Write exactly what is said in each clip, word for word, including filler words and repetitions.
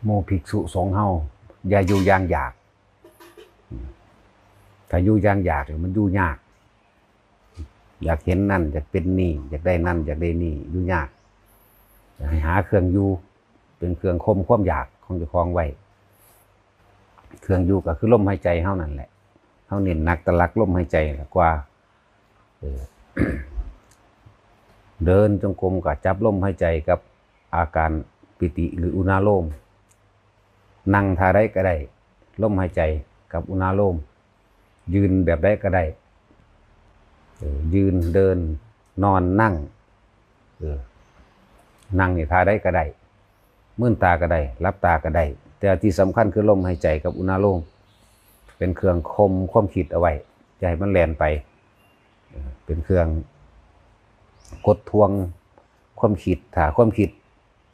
หมู่ภิกษุสงฆ์เฮา อย่าอยู่อย่างอยาก ถ้าอยู่อย่างอยากนี่มันอยู่ยาก อยากเห็นนั่น อยากเป็นนี่ อยากได้นั่น อยากได้นี่ อยู่ยาก ให้หาเครื่องอยู่ เป็นเครื่องข่มความอยากของเจ้าของไว้ เครื่องอยู่ก็คือลมหายใจเฮานั่นแหละ เฮาเน้นหนักตะหลักลมหายใจละกว่า เออ เดินจงกรมก็จับลมหายใจกับอาการปีติหรืออุณาโลม นั่งท่าใดก็ได้ ลมหายใจกับอุณาโลม ยืนแบบใดก็ได้ เออ ยืน เดิน นอน นั่ง เออ นั่งนี่ท่าใดก็ได้ มืนตาก็ได้ หลับตาก็ได้ แต่ที่สำคัญคือลมหายใจกับอุณาโลม เป็นเครื่องข่มความคิดเอาไว้ อย่าให้มันแล่นไป เออ เป็นเครื่องกดทวงความคิด ถ้าความคิด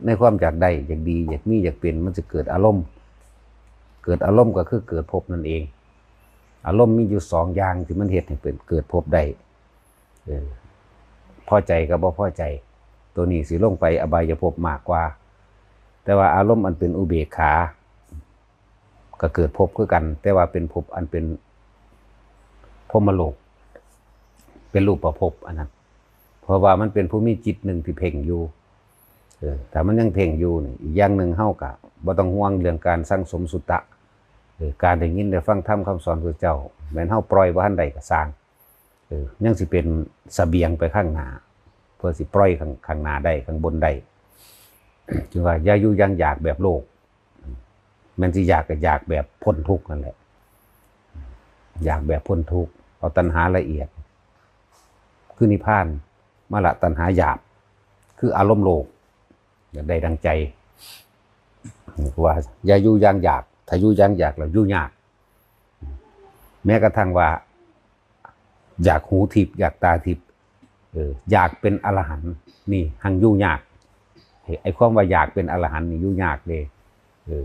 ในความอยากได้ อยากดี อยากมี อยากเป็น มันจะเกิดอารมณ์ เกิดอารมณ์ก็คือเกิดภพนั่นเอง อารมณ์มีอยู่สองอย่างที่มันเฮ็ดให้เป็น เกิดภพได้ เออ พอใจกับบ่พอใจ ตัวนี้สิลงไปอบายภพมากกว่า แต่ว่าอารมณ์อันเป็นอุเบกขา ก็เกิดภพคือกัน แต่ว่าเป็นภพอันเป็นพรหมโลก เป็นรูปประภพอันนั้น เพราะว่ามันเป็นผู้มีจิตหนึ่งที่เพ่งอยู่ เออ ถ้ามันยังเพ่งอยู่นี่ อีกอย่างหนึ่งเฮาก็บ่ต้องห่วงเรื่องการสั่งสมสุตตะ เออ การได้ยินได้ฟังธรรมคำสอนพระเจ้า แม้นเฮาปล่อยบ่ทันได้ก็ซ่าง เออ ยังสิเป็นเสบียงไปข้างหน้า เพื่อสิปล่อยข้าง ข้างหน้าได้ ข้างบนได้ จึงว่าอย่าอยู่อย่างอยากแบบโลก แม่นสิอยากก็อยากแบบพ้นทุกข์นั่นแหละ อยากแบบพ้นทุกข์ เอาตัณหาละเอียด คือนิพพาน มาละตัณหาหยาบ คืออารมณ์โลก อยากได้ดังใจ ว่าอย่าอยู่อย่างอยาก ถ้าอยู่อย่างอยากแล้วอยู่ยาก แม้กระทั่งว่า อยากหูทิพย์ อยากตาทิพย์ เออ อยากเป็นอรหันต์นี่หังอยู่ยาก ไอ้ ไอ้ความว่าอยากเป็นอรหันต์นี่อยู่ยากเด้ เออ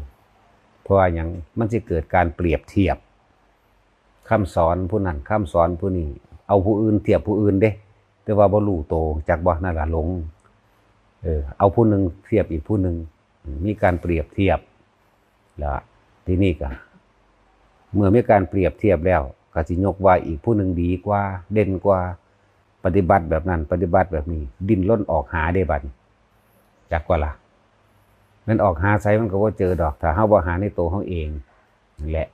เพราะว่าหยัง มันสิเกิดการเปรียบเทียบ คำสอนผู้นั้น คำสอนผู้นี้ เอาผู้อื่นเทียบผู้อื่นเด้ แต่ว่าบ่รู้โต จักบ่ นั่นล่ะหลง เออ เอาผู้หนึ่งเทียบอีกผู้หนึ่ง มีการเปรียบเทียบ แล้วทีนี้ก็ เมื่อมีการเปรียบเทียบแล้ว ก็สิยกว่าอีกผู้หนึ่งดีกว่า เด่นกว่า ปฏิบัติแบบนั้น ปฏิบัติแบบนี้ ดิ้นรนออกหาเด้บัดนี้ จักว่าล่ะ มันออกหาไสมันก็บ่เจอดอก ถ้าเฮาบ่หาในตัวเฮาเอง นั่นแหละ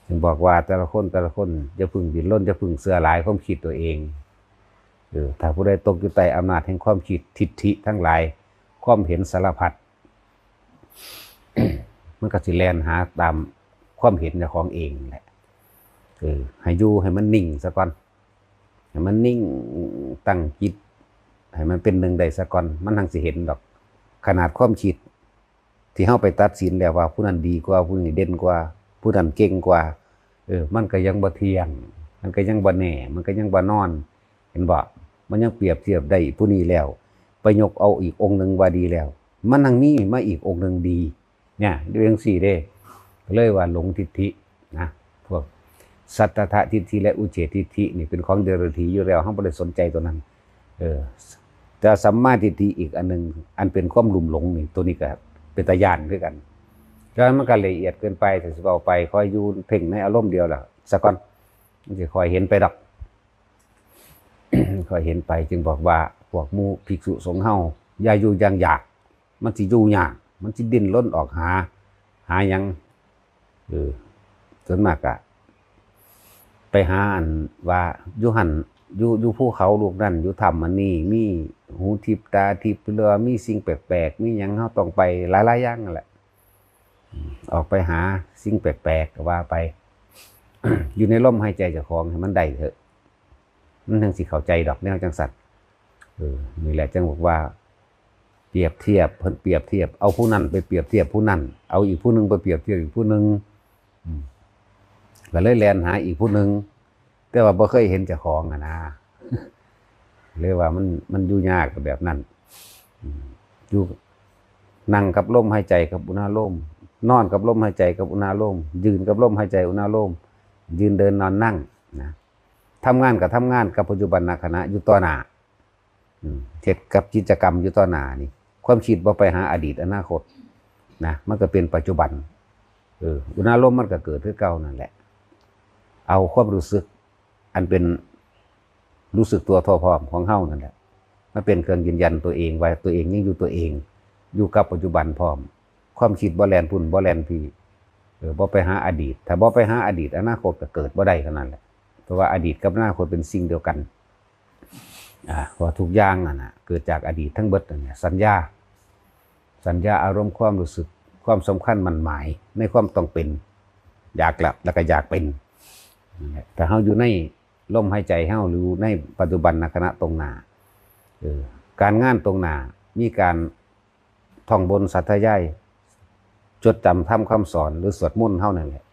จึงบอกว่าแต่ละคน แต่ละคน อย่าเพิ่งดิ้นรน อย่าเพิ่งเชื่อหลายความคิดตัวเอง เออ ถ้าผู้ใดตกอยู่ใต้อำนาจแห่งความคิด ทิฏฐิทั้งหลาย ความเห็นสารพัด มันก็สิแล่นหาตามความเห็นเจ้าของเองแหละ เออ ให้อยู่ให้มันนิ่งซะก่อน ให้มันนิ่ง ตั้งจิต ให้มันเป็นหนึ่งได้ซะก่อน มันหังสิเห็นดอก ขนาดความคิด ที่เฮาไปตัดสินแล้วว่าผู้นั้นดีกว่า ผู้นี้เด่นกว่า ผู้นั้นเก่งกว่า เออ มันก็ยังบ่เที่ยง มันก็ยังบ่แน่ มันก็ยังบ่นอน เห็นบ่ มันยังเปรียบเทียบได้ผู้นี้แล้ว ไปยกเอาอีกองค์หนึ่งว่าดีแล้ว มันหังมีมาอีกองค์หนึ่งดี เนี่ย อยู่จังซี่เด้ ก็เลยว่าหลงทิฏฐินะ พวกสัตตะทิฏฐิและอุจเฉททิฏฐินี่เป็นของเดรัจฉีอยู่แล้ว เฮาบ่ได้สนใจตัวนั้น เออ แต่สัมมาทิฏฐิอีกอันหนึ่ง อันเป็นความลุ่มหลงนี่ ตัวนี้ก็เป็นตาย้านคือกัน แต่มันก็ละเอียดเกินไป ถ้าสิเว้าไป คอยอยู่เพ่งในอารมณ์เดียวล่ะ ซะก่อน มันสิค่อยเห็นไปดอก ค่อยเห็นไป จึงบอกว่าพวกหมู่ภิกษุสงฆ์เฮา อย่าอยู่อย่างอยาก มันสิอยู่ยาก มันสิดิ้นรนออกหา หาหยัง เออ ส่วนมากกะ ไปหาอันว่าอยู่หั่น อยู่ อยู่ภูเขาลูกนั่น อยู่ถ้ำอันนี้ มีหูทิพย์ตาทิพย์ หรือว่ามีสิ่งแปลกๆ มีหยัง เฮาต้องไปหลายๆอย่างนั่นแหละ ออกไปหาสิ่งแปลกๆ ก็ว่าไป อยู่ในลมหายใจเจ้าของให้มันได้เถอะ มันจั่งสิเข้าใจดอกแนวจั่งซั้น เออ นี่แหละจั่งบอกว่า เปรียบเทียบ เพิ่นเปรียบเทียบ เอาผู้นั้นไปเปรียบเทียบผู้นั้น เอาอีกผู้หนึ่งไปเปรียบเทียบอีกผู้หนึ่ง อืม ก็เลยแล่นหาอีกผู้หนึ่ง แต่ว่าบ่เคยเห็นเจ้าของอะนะ เลยว่ามัน มันอยู่ยากแบบนั้น อืม อยู่ นั่งกับลมหายใจกับอุณาโลม นอนกับลมหายใจกับอุณาโลม ยืนกับลมหายใจอุณาโลม ยืนเดินนอนนั่งนะ ทำงานกับทำงานกับปัจจุบันขณะอยู่ต่อหน้า อืม เฮ็ดกับกิจกรรมอยู่ต่อหน้านี่ ความคิดบ่ไปหาอดีตอนาคตนะ มันก็เป็นปัจจุบัน เออ อุณารมณ์มันก็เกิดคือเก่านั่นแหละ เอาความรู้สึก อันเป็นรู้สึกตัวทั่วพร้อมของเฮานั่นแหละ มันเป็นเครื่องยืนยันตัวเองว่าตัวเองยังอยู่ตัวเอง อยู่กับปัจจุบันพร้อม ความคิดบ่แล่นพุ่นบ่แล่นพี้ เออ บ่ไปหาอดีต ถ้าบ่ไปหาอดีต อนาคตก็เกิดบ่ได้เท่านั้นแหละ เพราะว่าอดีตกับอนาคตเป็นสิ่งเดียวกัน อ่า เพราะว่าทุกอย่างนั่นน่ะ เกิดจากอดีตทั้งเบิดนั่นแหละ สัญญา สัญญา อารมณ์ ความรู้สึก ความสำคัญหมั้นหมายในความต้องเป็น อยากละ แล้วก็อยากเป็น นั่นแหละ ถ้าเฮาอยู่ในลมหายใจเฮา หรือในปัจจุบันขณะตรงหน้า เออ การงานตรงหน้า มีการท่องบนสาธยาย จดจำธรรมคำสอน หรือสวดมนต์เฮานั่นแหละ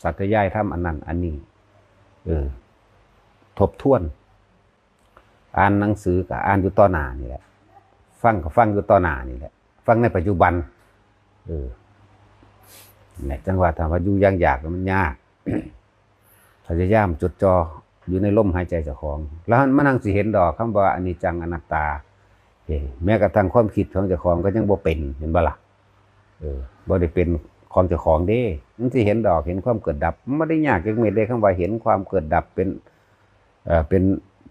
สาธยายธรรมอันนั้นอันนี้ เออ ทบทวน อ่านหนังสือก็อ่านอยู่ต่อหน้านี่แหละ ฟังก็ฟังอยู่ต่อหน้านี่แหละ ฟังในปัจจุบัน เออ เนี่ย จังหวะถามว่าอยู่อย่างอยากมันยาก พยายามจดจ่ออยู่ในลมหายใจเจ้าของ แล้วมันนั่งสิเห็นดอกคำว่าอนิจจังอนัตตา เอ้ย แม้กระทั่งความคิดของเจ้าของก็ยังบ่เป็น เห็นบ่ล่ะ เออ บ่ได้เป็นของเจ้าของเด้ มันสิเห็นดอก เห็นความเกิดดับ มันบ่ได้ยากจักเม็ดเด้ คำว่าเห็นความเกิดดับเป็น เอ่อ เป็น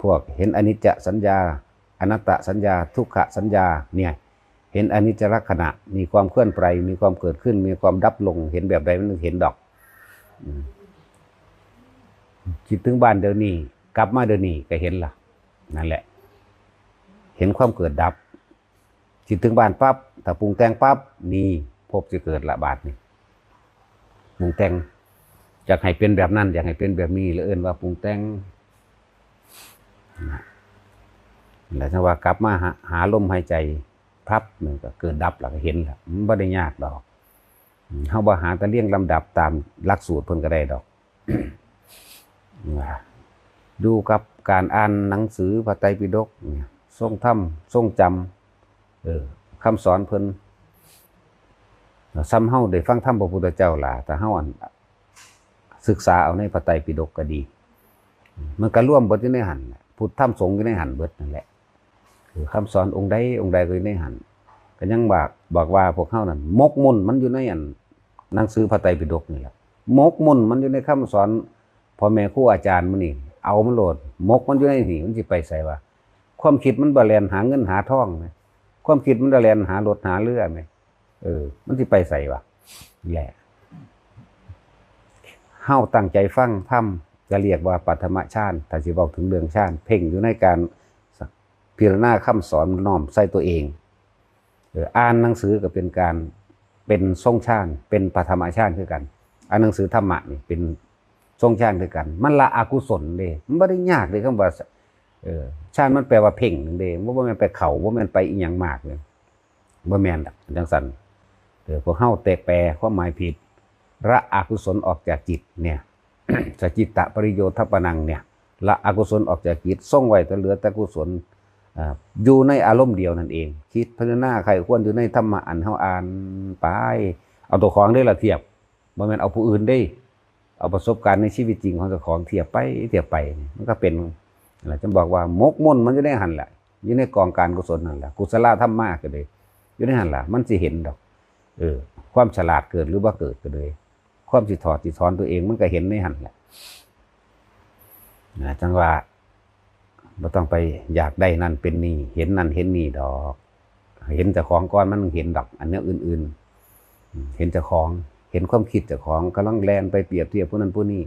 พวกเห็นอนิจจสัญญา อนัตตสัญญา ทุกขสัญญา เนี่ย เห็นอนิจจลักษณะ มีความเคลื่อนไป มีความเกิดขึ้น มีความดับลง เห็นแบบใดมันเห็นดอก อืม คิดถึงบ้านเดี๋ยวนี้ กลับมาเดี๋ยวนี้ก็เห็นละ นั่นแหละ เห็นความเกิดดับ คิดถึงบ้านปั๊บ ถ้าปรุงแต่งปั๊บ นี่ ภพสิเกิดละบาดนี่ ปรุงแต่ง อยากให้เป็นแบบนั้น อยากให้เป็นแบบนี้ แล้วเอิ้นว่าปรุงแต่ง นะ แล้วจังว่ากลับมาหา หาลมหายใจ พับหนึ่งก็เกิดดับ แล้วก็เห็นละ มันบ่ได้ยากดอก อืม เฮาบ่หาแต่เรียงลำดับตามหลักสูตรเพิ่นก็ได้ดอก ว่า อยู่กับการอ่านหนังสือพระไตรปิฎกเนี่ย ทรงธรรม ทรงจำ เออ คำสอนเพิ่น ส่ำเฮาได้ฟังธรรมพระพุทธเจ้าล่ะ ถ้าเฮาอัน ศึกษาเอาในพระไตรปิฎกก็ดี มันก็รวมเบิดอยู่ในหั่นแหละ พุทธธรรมสงฆ์อยู่ในหั่นเบิดนั่นแหละ คือคำสอนองค์ใดองค์ใดก็อยู่ในหั่น ก็ยังบอก บอกว่าพวกเฮานั่นหมกมุ่นมันอยู่ในอันหนังสือพระไตรปิฎกนี่แหละ หมกมุ่นมันอยู่ในคำสอนพ่อแม่ครูอาจารย์มื้อนี้ เอามันโลด หมกมันอยู่ในนี่ มันสิไปไสวะ ความคิดมันบ่แล่นหาเงินหาทองแหม ความคิดมันบ่แล่นหารถหาเรือแหม เออ มันสิไปไสวะ แหละ เฮาตั้งใจฟังธรรม จะเรียกว่าปฐมฌาน ถ้าสิเว้าถึงเรื่องฌาน เพ่งอยู่ในการพิจารณาคำสอนน้อมใส่ตัวเอง เออ อ่านหนังสือก็เป็นการ เป็นทรงฌาน เป็นปฐมฌานคือกัน อ่านหนังสือธรรมะนี่เป็นทรงฌานคือกัน มันละอกุศลเด้ มันบ่ได้ยากเด้ คำว่า เออ ฌานมันแปลว่าเพ่งนั่นเด้ บ่ บ่แม่นไปเข้า บ่แม่นไปอิหยังมากเลย บ่แม่นดอก จังซั่น เออ พวกเฮาแตกแปลความหมายผิด ละอกุศลออกจากจิตเนี่ย สจิตตปริโยธปนังเนี่ย ละอกุศลออกจากจิต ทรงไว้แต่เหลือแต่กุศล อ่า อยู่ในอารมณ์เดียวนั่นเอง คิดพิจารณาใคร่ครวญอยู่ในธรรมะอันเฮาอ่านไป เอาตัวของเด้อละเทียบ บ่แม่นเอาผู้อื่นเด้ เอาประสบการณ์ในชีวิตจริงของเจ้าของเทียบไปเทียบไป มันก็เป็นนั่นแหละ จะบอกว่าหมกมุ่นมันอยู่ในหั่นแหละ อยู่ในกองการกุศลนั่นแหละ กุศลธรรมะก็เลย อยู่ในหั่นแหละ มันสิเห็นดอก เออ ความฉลาดเกิดหรือบ่เกิดก็เลย ความสิถอดสิถอนตัวเองมันก็เห็นในหั่นแหละ นะ จังว่าบ่ต้องไปอยากได้นั่นเป็นนี่ เห็นนั่นเห็นนี่ดอก เห็นเจ้าของก่อนมันเห็นดอก อันแนวอื่นๆ อืม เห็นเจ้าของ เห็นความคิดเจ้าของ กำลังแล่นไปเปรียบเทียบผู้นั้นผู้นี้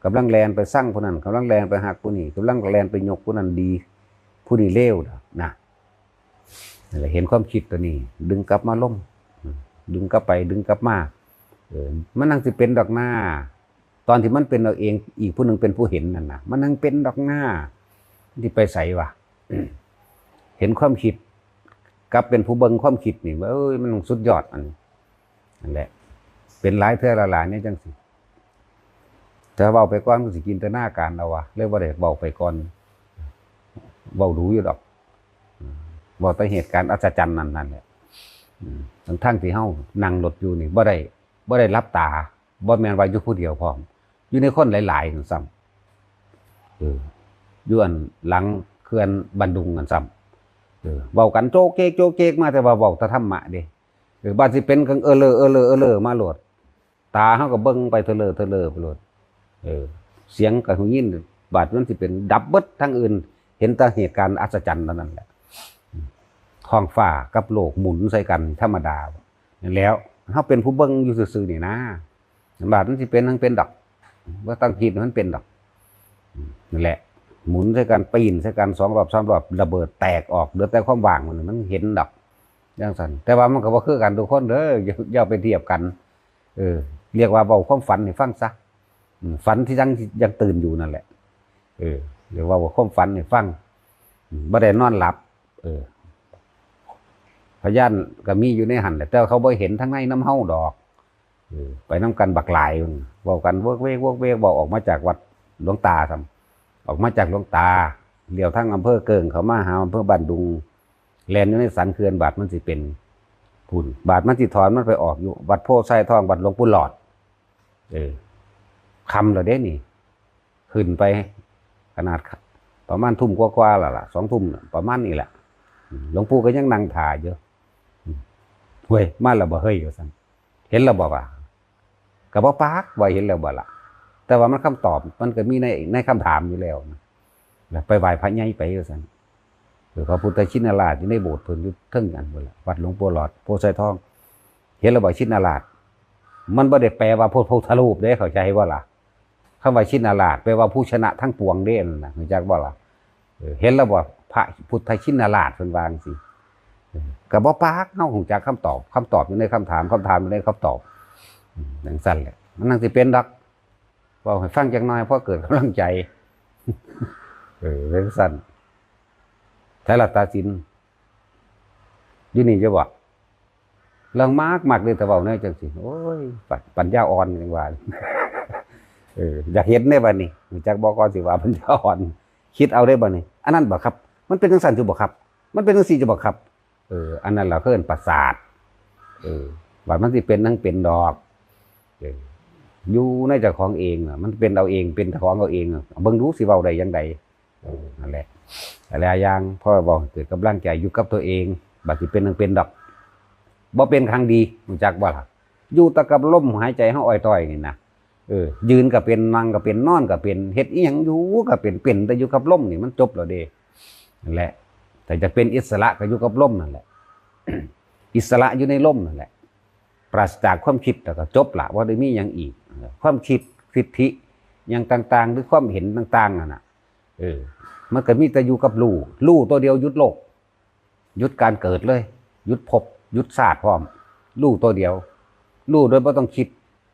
กำลังแล่นไปซังผู้นั้น กำลังแล่นไปฮักผู้นี้ กำลังแล่นไปยกผู้นั้นดี ผู้นี้เลวดอกนะ นั่นแหละ เห็นความคิดตัวนี้ ดึงกลับมาลม อืม ดึงกลับไป ดึงกลับมา เออ มันนั่งสิเป็นดอกหน้า ตอนที่มันเป็นเอาเอง อีกผู้หนึ่งเป็นผู้เห็นนั่นนะ มันนั่งเป็นดอกหน้า ที่ไปใสวะ เห็นความคิด กลับเป็นผู้เบิ่งความคิดนี่ เอ้ย มันสุดยอดอันนี้ นั่นแหละ เป็นหลายเทื่อหลายๆเนี่ยจังสิ แต่เว้าไปก่อนมันสิจินตนาการเอาวะ เลยบ่ได้เว้าไปก่อน เว้าดูอยู่ดอก อืม เว้าแต่เหตุการณ์อัศจรรย์นั่นนั่นแหละ อืม ทั้งๆที่เฮานั่งรถอยู่นี่ บ่ได้ บ่ได้หลับตา บ่แม่นว่าอยู่ผู้เดียวพร้อม อยู่ในคนหลายๆนั่นซ้ำ เออ อยู่อันหลังเขื่อนบันดุงนั่นซ้ เออ เว้ากันโจกเจกโจกเจกมา แต่ว่าเว้าแต่ธรรมะเด้ เออ บาดสิเป็นกังเออเลอเออเลอเออเลอมาโลด ตาเฮาก็เบิ่งไปเทอเลอเทอเลอไปโลด เออ เสียงก็หูยิน บาดมันสิเป็นดับเบิดทั้งอื่น เห็นแต่เหตุการณ์อัศจรรย์เท่านั้นแหละ ท้องฟ้ากับโลกหมุนใส่กันธรรมดา นั่นแหล้ว เฮาเป็นผู้เบิ่งอยู่ซื่อๆนี่นะ บาดมันสิเป็นทั้งเป็นดอก บ่ต้องคิดมันเป็นดอก นั่นแหละ หมุนใส่กัน ปีนใส่กัน สองรอบ สามรอบ ระเบิดแตกออก เหลือแต่ความว่าง มัน มันเห็นดอก จั่งซั้น แต่ว่ามันก็บ่คือกันทุกคนเด้อ อย่า อย่าไปเทียบกัน เออ เรียกว่าเว้าความฝันให้ฟังซะ อืม ฝันที่ยัง ยังตื่นอยู่นั่นแหละ เออ เรียกว่าเว้าความฝันให้ฟัง อืม บ่ได้นอนหลับ เออ พยานก็มีอยู่ในหั่นแหละ แต่ว่าเขาบ่เห็นทางในนำเฮาดอก เออ ไปนำกันบักหลาย เว้ากันเวิกเวกเวิกเวก เว้าออกมาจากวัดหลวงตาซ้ำ ออกมาจากหลวงตา เลี้ยวทางอำเภอเกิ่ง เข้ามาหาอำเภอบ้านดุง แล่นอยู่ในสันเขื่อน บาดมันสิเป็นพุ้น บาดมันสิถอนมันไปออกอยู่วัดโพธิ์ไซทอง วัดหลวงปู่หลอด เออ ค่ำแล้วเด้นี่ ขึ้นไป ขนาดประมาณทุ่มกว่าๆแล้วล่ะ สองทุ่มน่ะ ประมาณนี้แหละ อืม หลวงปู่ก็ยังนั่งถ่าอยู่ อืม "เฮ้ย มาแล้วบ่เฮ้ย" ว่าซั่น "เห็นแล้วบ่วะ" ก็บ่ปากว่าเห็นแล้วบ่ล่ะ แต่ว่ามันคำตอบมันก็มีใน ในคำถามอยู่แล้วนะ แล้วไปไหว้พระใหญ่ไปว่าซั่น เออ พระพุทธชินราชอยู่ในโบสถ์เพิ่นอยู่เทิงอันพุ้นล่ะ วัดหลวงปู่หลอด โพธิ์ไซทอง เห็นแล้วบ่ชินราช มันบ่ได้แปลว่าพระพุทธรูปเด้ เข้าใจบ่ล่ะ คำว่าชินราช แปลว่าผู้ชนะทั้งปวงเด้นั่นน่ะ รู้จักบ่ล่ะ เออ เห็นแล้วบ่พระพุทธชินราช เพิ่นว่าจั่งซี้ เออ ก็บ่ปาก เฮารู้จักคำตอบ คำตอบอยู่ในคำถาม คำถามอยู่ในคำตอบ อืม จั่งซั้นแหละ มันจั่งสิเป็นดอก เว้าให้ฟังจักหน่อย พอเกิดกำลังใจ เออ จั่งซั้น ไสล่ะตาสิน อยู่นี่อยู่บ่ เรื่องมาก มักเด้ ถ้าเว้าแนวจั่งซี้ โอ้ย ปัญ ปัญญาอ่อนจั่งว่า เออ อยากเห็นเด้บัดนี้ รู้จักบ่ ก่อนสิว่าปัญญาอ่อน คิดเอาเด้บัดนี้ อันนั้นบ่ครับ มันเป็นจั่งซั้นอยู่บ่ครับ มันเป็นจั่งซี้อยู่บ่ครับ เออ อันนั้นล่ะเขาเอิ้นประสาท เออ ว่ามันสิเป็นทั้งเป็นดอก เออ อยู่ในเจ้าของเองน่ะ มันเป็นเอาเอง เป็นเจ้าของเอาเองน่ะ เบิ่งดูสิเว้าได้จั่งใด เออ นั่นแหละ หลายอย่าง พอเว้าให้เกิดกำลังใจ อยู่กับตัวเอง บัดสิเป็นทั้งเป็นดอก บ่เป็นครั้งดี รู้จักบ่ล่ะ อยู่แต่กับลมหายใจเฮาอ้อยต้อยนี่นะ เออ ยืนก็เป็น นั่งก็เป็น นอนก็เป็น เฮ็ดอิหยังอยู่ก็เป็น เป็นแต่อยู่กับลมนี่มันจบแล้วเด้ นั่นแหละ ถ้าจะเป็นอิสระก็อยู่กับลมนั่นแหละ อิสระอยู่ในลมนั่นแหละ ปราศจากความคิดแล้วก็จบละ บ่ได้มีหยังอีก ความคิด สิทธิ หยังต่างๆ หรือความเห็นต่างๆ นั่นน่ะ เออ มันก็มีแต่อยู่กับรู้ รู้ตัวเดียวหยุดโลก หยุดการเกิดเลย หยุดภพ หยุดชาติพร้อม รู้ตัวเดียว รู้โดยบ่ต้องคิด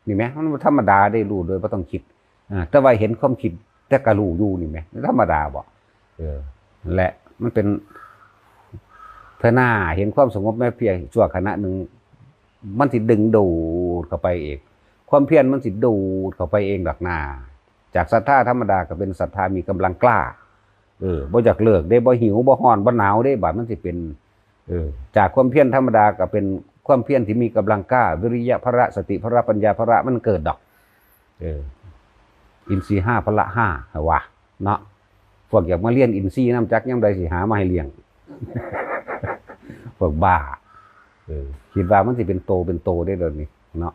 นี่แหม มันธรรมดาเด้ รู้โดยบ่ต้องคิด อ่า แต่ว่าเห็นความคิด แต่ก็รู้อยู่นี่แหม ธรรมดาบ่ เออ นั่นแหละ มันเป็น เทื่อหน้าเห็นความสงบแม้เพียงชั่วขณะหนึ่ง มันสิดึงดูดเข้าไปเอง ความเพียรมันสิดูดเข้าไปเองดอกนา จากศรัทธาธรรมดาก็เป็นศรัทธามีกำลังกล้า เออ บ่อยากเลิกเด้ บ่หิว บ่ร้อน บ่หนาวเด้ บาดมันสิเป็น เออ จากความเพียรธรรมดาก็เป็นความเพียรที่มีกำลังกล้า วิริยะพละ สติพละ ปัญญาพละ มันเกิดดอก เออ อินทรีย์ห้า พละห้า ว่า เนาะ พวกอยากมาเรียนอินทรีย์นำ จักยามใดสิหามาให้เลี้ยง พวกบ้า เออ คิดว่ามันสิเป็นโตเป็นโตได้โดยนี้เนาะ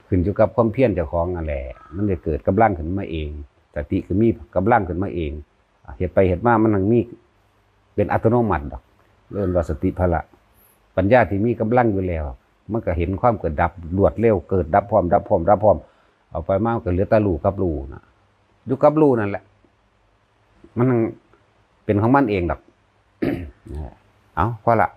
ขึ้นอยู่กับความเพียรเจ้าของนั่นแหละ มันจะเกิดกำลังขึ้นมาเอง สติก็มีกำลังขึ้นมาเอง เฮ็ดไปเฮ็ดมามันจั่งมีเป็นอัตโนมัติดอก เอิ้นว่าสติพละ ปัญญาที่มีกำลังอยู่แล้ว มันก็เห็นความเกิดดับรวดเร็ว เกิดดับพร้อม ดับพร้อม ดับพร้อม เอาไปมามันก็เหลือแต่รู้กับรู้น่ะ อยู่กับรู้นั่นแหละ มันจั่งเป็นของมันเองดอก เอา พอละ